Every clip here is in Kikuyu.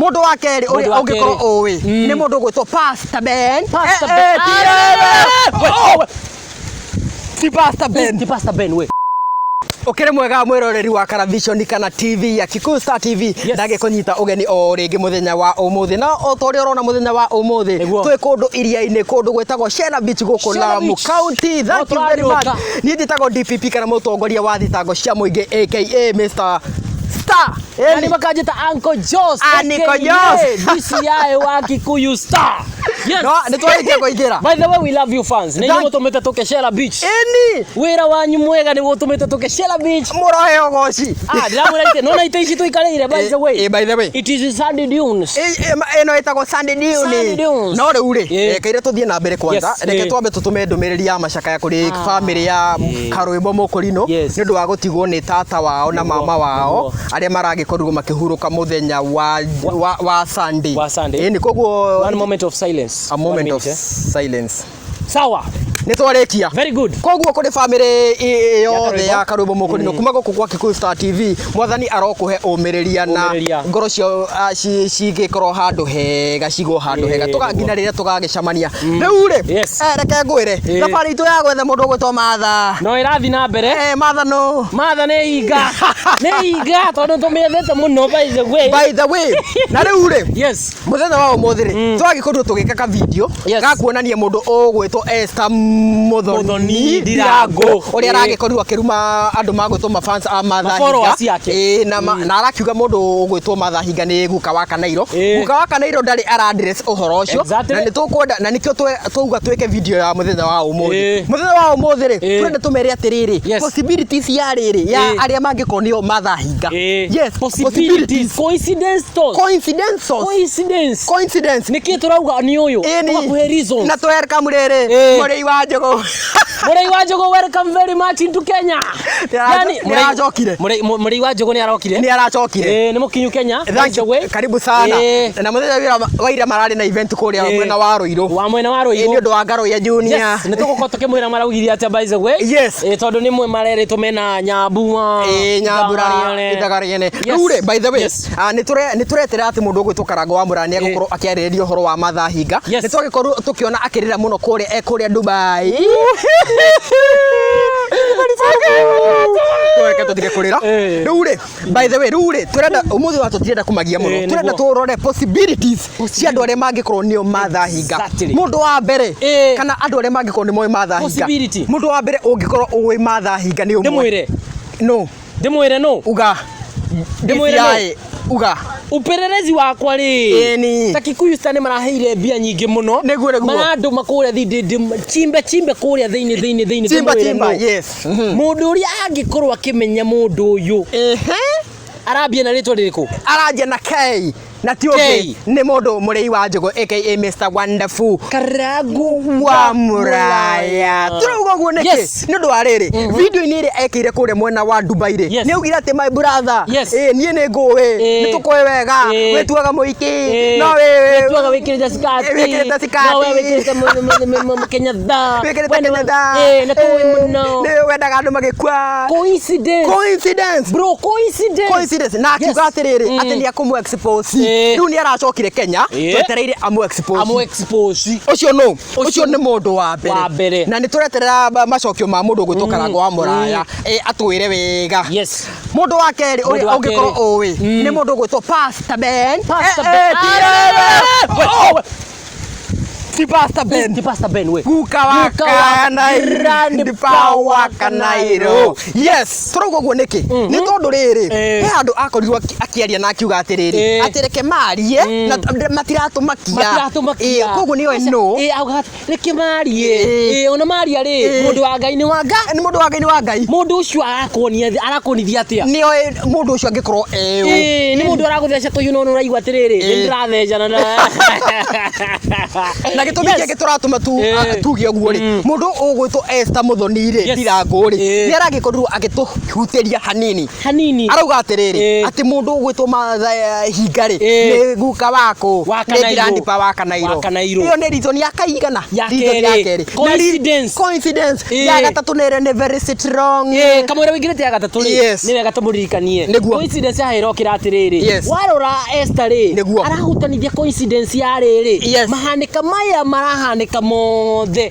Mũndũ wa kerĩ Mũndũ ũrĩa wa ũngĩkorwo kerĩ. ũĩ nĩ mũndũ ũgwĩtwo Pastor Ben. Pastor Eh, Ben. eh, ti- Ah, eh, eh, oh, ti Pastor Ben. Ti Pastor Ben we. Ũkĩrĩ mwega mwĩroreri wa Karavishoni kana TV ya Kikuyu Star TV. Yes. Ndagĩkũnyita ũgeni o rĩngĩ mũthenya wa ũmũthĩ, na o ta ũrĩa ũrona mũthenya wa ũmũthĩ Nĩguo. twĩ kũndũ iria-inĩ, kũndũ gwĩtagwo Shela Beach gũkũ Shela Lamu Beach. County. Thank No you very much. tũrathiũka. Niĩ njĩtagwo DPP kana mũtongoria wa thitango cia mũingĩ aka Mr Star. Na nĩ makanjĩta Uncle Jos. Uncle aka Jos. DCI wa Kikuyu Star. Yes. No, nĩ twarĩkia kũingĩra. By the way, we love you fans. Nĩ Thank- inyuĩ mũtũmĩte tũke Shela Beach. Ĩni Wĩra wanyu mwega nĩguo ũtũmĩte tũke Shela Beach. mũrohe ũgoci. Ah, ndĩramwĩra ite, nona ite ici tũikarĩire by the way. Eh, by the way. It is sandy dunes. Ĩno ĩtagwo Sandy Dune. Sandy Dunes. No rĩu rĩ, Ĩ. kaire tũthiĩ na mbere kwanza. Yes, Reke ĩ. twambe tũtũme ndũmĩrĩri ya macakaya kũrĩ famĩlĩ ya Karwĩmbo Mũkũrinũ Yes. nĩ ũndũ wa gũtigwo nĩ tata wao na Nĩguo, mama wao nĩguo. arĩa maragĩkorirwo makĩhurũka mũthenya wa Sunday. Wa Sunday. Ĩni koguo One moment of silence. a One moment minute, of eh. silence. Sawa. Nĩ twarĩkia. Very good. Koguo kũrĩ bamĩrĩ yothe Karwĩmbo. ya Karwĩmbo Mũkũrinũ kuma gũkũ gwa Kikuyu Star TV, mwathani arokũhe ũmĩrĩria na Ũmĩrĩria. ngoro ciao cigĩkorwo handũ hega, cigwo handũ hega Ĩĩ, tũga nĩguo. nginya rĩrĩa tũgagĩcemania. Rĩu rĩ, Yes. reke ngwĩre Ĩĩ. thabarĩ itũ ya gwetha mũndũ ũgwĩtwo Martha. No ĩrathiĩ na mbere. Martha no. Martha nĩ hinga. Nĩ hinga tondũ tũmĩethete mũno by the way. By the way, na rĩu rĩ, Yes. mũthenya wa ũmũthĩ rĩ, twagĩkorirwo tũgĩka ka video Yes. ga kuonania mũndũ ũgwĩtwo Esther Muthoni Muthoni Ndirango. ũrĩa Ĩĩ. aragĩkorirwo akĩruma andũ magwĩtwo mafans a Martha Ma-followers Hinga. ake. Ĩĩ, na arakiuga mũndũ ũgwĩtwo Martha Hinga nĩ guka wa Kanairo. Ĩĩ. Guka wa Kanairo ndarĩ ara address ũhoro ũcio. Exactly. Na nĩ tũkwenda na nĩkĩo twauga twĩke video ya mũthenya wa ũmũthĩ. Ĩĩ. Mũthenya wa ũmũthĩ rĩ, Ĩĩ. tũrenda tũmere atĩrĩrĩ, Yes. possibilities ya rĩrĩ ya Ĩĩ. arĩa mangĩkorwo nĩo Martha Hinga. Ĩĩ. Yes, Possibilities. Coincidence tos. Coincidences. Coincidence. Coincidence. Nĩkĩ tũrauga nĩ ũyũ? Ĩni. Tũgakũhe reasons. Na twelcome rĩrĩ Ĩĩ. mũrĩi wa njũgũ. Mũrĩi wa Njũgũ, welcome very much into Kenya. Yani, Nĩaracokire. Mũrĩi wa Njũgũ nĩ arokire. Nĩ aracokire. Ĩĩ, nĩ mũkinyu Kenya. By Thank the you. way. Karibu sana. Ĩĩ. Na mũthenya wa ira mararĩ na event kũrĩa Ĩĩ. mwena wa Ruiru. Wa mwena wa Ĩĩ, nĩ Ruiru. ũndũ wa Ngaro ya Junior. Yes, nĩ tũgũkorwo tũkĩmwĩra maraugire atĩa by the way. Yes. Ĩĩ, tondũ nĩ mwe marerĩtwo mena Nyambua. Ĩĩ, Nyambura Ithaga ithaga rĩene. Yes. Rĩu rĩ, by the way, Yes. nĩ tũreterera atĩ mũndũ ũgwĩtwo Karango wa Mũraya nĩ egũkorwo akĩarĩrĩria ũhoro wa Martha Hinga. Yes. Nĩ twagĩkorwo tũkĩona akĩrĩra mũno kũrĩa e kũrĩa Dubai. Reke tũtige kũrĩra. Ĩĩ. Rĩu rĩ, by the way, rĩu rĩ, tũrenda ũmũthĩ wa tũtirenda kũmagia mũno. Ĩĩ, Tũrenda nĩguo. tũrore possibilities cia andũ arĩa mangĩkorwo nĩo Martha Hinga. Exactly. Mũndũ wa mbere Ĩĩ. kana andũ arĩa mangĩkorwo nĩ moĩ Martha Hinga. Possibility. Mũndũ wa mbere ũngĩkorwo ũĩ Martha Hinga nĩ ũmwe. Ndĩmwĩre. No. Ndĩmwĩre no. Uga. Ndĩmwĩre no. DCI, uga. Upelelezi wakwa rĩ, Ĩni. ta Kikuyu Star nĩ maraheire mbia nyingĩ mũno. Nĩguo, nĩguo. Marandũma kũrĩa thĩ chimbe chimbe kũrĩa thĩinĩ thĩinĩ thĩinĩ. Chimba ndĩmwĩre chimba, no. yes. Mũndũ ũrĩa angĩkorwo akĩmenya mũndũ ũyũ Ehe. arambia na rĩtwa rĩrĩkũ? Aranjia na K na ti ũngĩ K. nĩ mũndũ mũrĩi wa njũgũ aka Mr Wonderful Karangu wa Mũraya. Tũrauga ũguo nĩkĩ? Yes. Nĩ ũndũ wa rĩrĩ, video-inĩ ĩrĩa ekĩire kũrĩa mwena wa Dubai rĩ, Yes. nĩ augire atĩ my brother, Yes. ĩ niĩ nĩ ngũĩ, Ĩ. nĩ tũkũĩ wega, Ĩ. wĩtuaga mũiki, Ĩ. no wĩ Wĩtuaga wĩkĩrĩte skati. Wĩkĩrĩte skati. No we wĩkĩrĩte kenyatha. Wĩkĩrĩte We nĩ- kenyatha. Ĩ, nĩ tũĩ mũno. Nĩ wendaga andũ magĩkua. Coincidence. Coincidence. Bro, coincidence. Coincidence. Na akiuga Yes. atĩrĩrĩ, atĩ nĩ akũmũ expose. Ĩ. Rĩu nĩ aracokire Kenya, Ĩ. twetereire amũ expose. Amũ expose. Ũcio no ũcio nĩ mũndũ wa mbere. Wa mbere. Na nĩ tũreterera macokio ma mũndũ ũgwĩtwo Karango wa Mũraya, atwĩre wega. Yes. Mũndũ wa kerĩ ũrĩa Mũndũ wa ũngĩkorwo kerĩ. ũĩ nĩ mũndũ ũgwĩtwo Pastor Ben. Pastor Eh, Ben. eh, ti Ah, oh, ti Pastor Ben. Ti Pastor Ben we. Guka wa Guka wa Kanairo, Grandpa wa Kanairo. Yes, tũrauga ũguo nĩkĩ? Nĩ tondũ rĩrĩ, Ĩĩ. he handũ akorirwo akĩaria na akiuga atĩrĩrĩ, Ĩĩ. atĩ reke marie na matiratũmakia. Matiratũmakia. Ĩĩ, koguo nĩoĩ no. Ĩ, auga atĩ, reke marie. Ĩĩ. Ĩ, ona maria rĩ, Ĩĩ. mũndũ wa Ngai nĩ wa Ngai. Nĩ mũndũ wa Ngai nĩ wa Ngai. Mũndũ ũcio arakuonia arakuonithia atĩa? Nĩoĩ mũndũ ũcio angĩkorwo eũ. Ĩĩ, nĩ mũndũ aragũtheca tũhiũ no nĩ ũraigua atĩrĩrĩ, Ĩĩ. nĩ ndĩrathecana na Na Gĩtũmi kĩngĩ tũratũma tuge ũguo rĩ, mũndũ ũgwĩtwo Esther Muthoni rĩ, Ndirangũ rĩ, nĩ aragĩkorirwo agĩtũhutĩria hanini. Hanini. Arauga atĩrĩrĩ, atĩ mũndũ ũgwĩtwo Martha Hinga rĩ, nĩ guka wako, Wa nĩ Kanairo. grandpa wa Kanairo. Wa Kanairo. Ĩyo nĩ reason ya kaigana? Ya Reason ya kerĩ. kerĩ. Na Coincidence. Coincidence. Ya gatatũ nĩ ĩrĩa nĩ very strong. Kamwĩra wĩingĩrĩte ya gatatũ rĩ, nĩ wega tũmũririkanie. Nĩguo. Coincidence ya ĩrokĩra atĩrĩrĩ, warora Esther rĩ, arahutanithia coincidence ya rĩrĩ, mahanĩka maya marahanĩka mothe,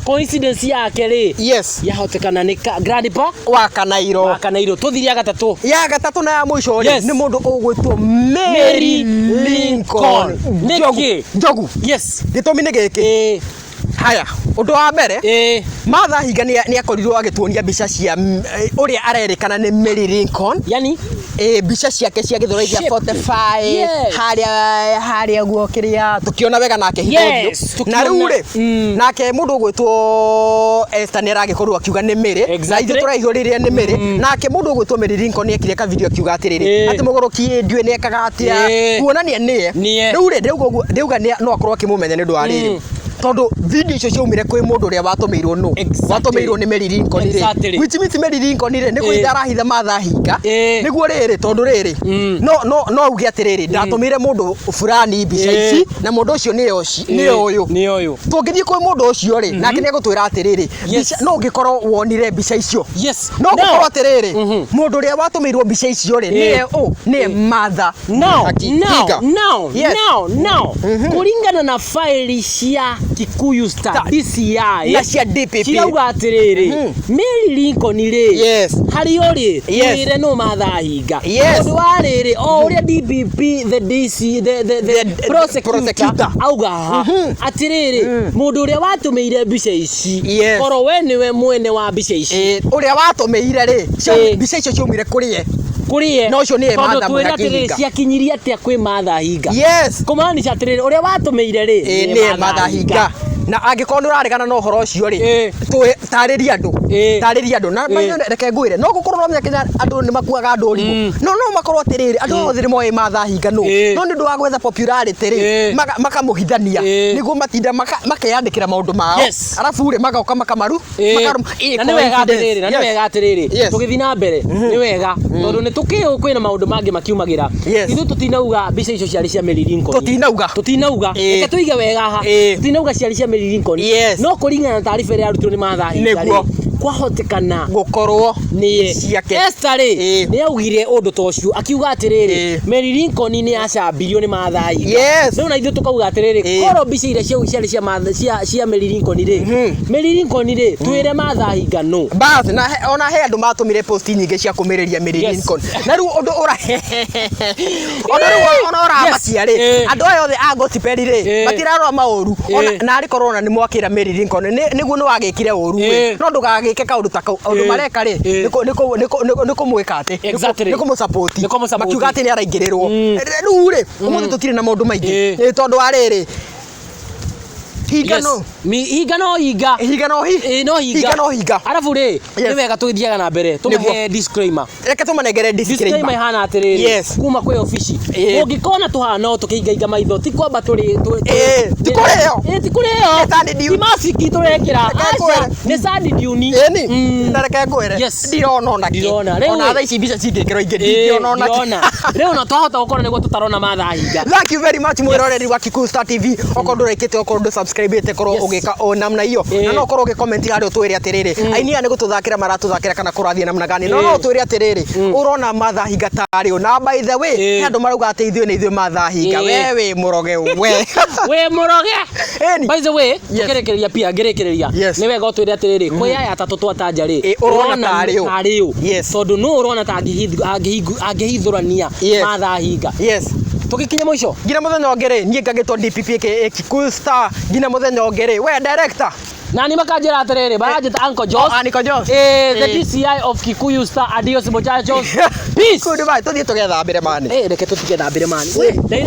coincidence yake rĩ, yahotekana nĩ grandpa wa Kanairo. Wa Kanairo. Tũthire ya gatatũ. Ya gatatũ na ya mũico rĩ, nĩ mũndũ ũgwĩtwo Mary Mary Lincoln. Lincoln. Nĩkĩ? Njogu. Gĩtũmi nĩ gĩkĩ. Haya, ũndũ wa mbere, Martha Hinga nĩ akorirwo agĩtuonia mbica cia ũrĩa arerĩkana nĩ Mary Lincoln. Yani? Mbica ciake cia gĩthũrai gĩa Shape. 45, harĩa harĩa guo kĩrĩa tũkĩona wega nake hitho ũthiũ. Na rĩu rĩ, nake mũndũ ũgwĩtwo Esther nĩ aragĩkorwo akiuga nĩ Mary, na ithuĩ tũraihũrĩrĩria nĩ Mary. Nake mũndũ ũgwĩtwo Mary Lincoln nĩ ekire ka video akiuga atĩrĩrĩ, atĩ mũgũrũki ndiũĩ nĩ ekaga atĩa, kuonania nĩye. Nĩye. Rĩu rĩ, ndĩrauga no akorwo akĩmũmenya nĩ ũndũ wa rĩrĩ, tondũ video icio ciaumire kwĩ mũndũ ũrĩa watũmĩirwo nũ? Watũmĩirwo nĩ Mary Lincoln rĩ. Which means Mary Lincoln rĩ, nĩ kũhitha arahitha Martha Hinga. Nĩguo rĩrĩ, tondũ rĩrĩ, no auge atĩrĩrĩ, ndatũmĩire mũndũ fulani mbica ici, na mũndũ ũcio nĩye nĩye ũyũ. Nĩye ũyũ. Tũngĩthiĩ kwĩ mũndũ ũcio rĩ, nake nĩ egũtwĩra atĩrĩrĩ, mbica, no ũngĩkorwo wonire mbica icio. No ũngĩkorwo atĩrĩrĩ, mũndũ ũrĩa watũmĩirwo mbica icio rĩ, nĩye ũ? Nĩye Martha Hinga. Now, kũringana na faili cia Kikuyu Star, DCI, Na cia DPP. Cirauga atĩrĩrĩ, Mary Lincoln rĩ, harĩ o rĩ, twĩre no Martha Hinga. Tondũ wa rĩrĩ, o ũrĩa DPP, the DC, the The prosecutor prosecutor. auga haha, atĩrĩrĩ, mũndũ ũrĩa watũmĩire mbica ici, korwo we nĩwe mwene wa mbica ici. Ũrĩa watũmĩire rĩ, mbica icio ciaumire kũrĩ ye. Kũrĩ ye. Na ũcio nĩye Tondũ Martha twĩre Mũhaki atĩrĩrĩ, Hinga. ciakinyirie atĩa kwĩ Martha Hinga? Kũmaanisha atĩrĩrĩ, ũrĩa watũmĩire rĩ, Nĩye Martha Hinga. Na angĩkorwo nĩ ũraregana na ũhoro ũcio rĩ, tarĩria andũ. Tarĩria andũ. Na reke ngwĩre, no gũkorwo no menya andũ nĩ makuaga andũ ũrimũ. No makorwo atĩrĩrĩ, andũ othe nĩ moĩ Martha Hinga nũ. No nĩ ũndũ wa gwetha popularity rĩ, makamũhithania. Nĩguo matinda makeyandĩkĩra maũndũ mao. Arabu rĩ, magoka makamaru, makaru-, Na nĩ wega coincidence. atĩrĩrĩ, na nĩ wega atĩrĩrĩ, tũgĩthiĩ na mbere, nĩ wega, tondũ nĩ tũkĩũĩ kwĩna maũndũ mangĩ makiumagĩra. Ithuĩ tũtinauga mbica icio ciarĩ cia Mary Lincoln. Tũtinauga. Tũtinauga. Reke tũige wega haha. Tũtinauga ciarĩ cia Mary Lincoln. No kũringana na taariba ĩrĩa yarutirwo nĩ Martha Hinga rĩ, kwahotekana Gũkorwo nĩye. ciake. Esther rĩ, nĩ augire ũndũ ta ũcio, akiuga atĩrĩrĩ, Mary Lincoln nĩ acambirio nĩ Martha Hinga. Rĩu na ithuĩ tũkauga atĩrĩrĩ, korwo mbica iria ciarĩ cia Mary Lincoln rĩ, Mary Lincoln rĩ, twĩre Martha Hinga nũ. Bas, na ona he andũ matũmire posti nyingĩ cia kũmĩrĩria Mary Lincoln. Na rĩu ũndũ ũra ona rĩu ona ũramakia rĩ, andũ aya othe a gospel rĩ, matirarora maũru. Ona na arĩ korwo ona nĩ mwakĩra Mary Lincoln, nĩguo nĩ wagĩkire ũru rĩ, no ndũgagĩke kaũndũ ta kau. Ũndũ mareka rĩ, nĩ kũmwĩka atĩ, nĩ kũmũsupport. Nĩ kũmũsupport. Makiuga atĩ nĩ araingĩrĩrwo. Rĩu rĩ, ũmũthĩ tũtirĩ na maũndũ maingĩ. Nĩ tondũ wa rĩrĩ, Hinga no. Hinga no hinga. Hinga no hi. No hinga. Hinga no hinga. Arabu rĩ, nĩ wega tũgĩthiaga na mbere, tũmahe disclaimer. Reke tũmanengere disclaimer. Disclaimer ihana atĩrĩrĩ, kuma kwĩ obici. Ũngĩkona tũhana ũũ tũkĩingainga maitho, ti kwamba tũrĩ, tũ-, tũ-, Ti kũrĩo. Ti kũrĩo. Nĩ sand dune. Ti maciki tũrekĩra. Reke Aca, ngwĩre. nĩ sand dune. Ĩni. Na reke ngwĩre. Ndirona ona kĩ. Ndirona. Rĩu Ona ĩ. thaa ici mbica cingĩkĩrwo ingĩ, ndingĩona ona kĩ. Ndirona. Rĩu ona twahota gũkorwo nĩguo tũtarona Martha Hinga. Thank you very much mwĩroreri wa Kikuyu Star TV. Okorwo ndũrekĩte, okorwo ndũ subscribe-ĩte, korwo ũgĩka o namna hiyo. Na no ũkorwo ũgĩ-comment harĩa ũtwĩre atĩrĩrĩ, aini aya nĩ gũtũthakĩra maratũthakĩra kana kũrathiĩ namna gani. No no ũtwĩre atĩrĩrĩ, ũrona Martha Hinga tarĩ ũ. Na by the way, he andũ marauga atĩ ithuĩ nĩ ithuĩ Martha Hinga. We wĩ mũroge we. Wĩ mũroge. Ĩni. By the way, tũkĩrĩkĩrĩria pia, ngĩrĩkĩrĩria. Nĩ wega ũtwĩre atĩrĩrĩ, kwĩ aya atatũ twatanja rĩ, Ũrona ũrona tarĩ ũ? tarĩ ũ? Tondũ nũ ũrona ta angĩhithũrania Martha Hinga? Tũgĩkinya mũico. Nginya mũthenya ũngĩ rĩ, niĩ ngagĩtwo DPP aka Kikuyu Star. Nginya mũthenya ũngĩ rĩ, we director. Na nĩ makanjĩra atĩrĩrĩ, maranjĩta Uncle Jos. Oh, Uncle Jos. The DCI of Kikuyu Star. Adios muchachos. Peace. Goodbye. Tũthiĩ tũgethambĩre mani. Reke tũtige thambĩre mani.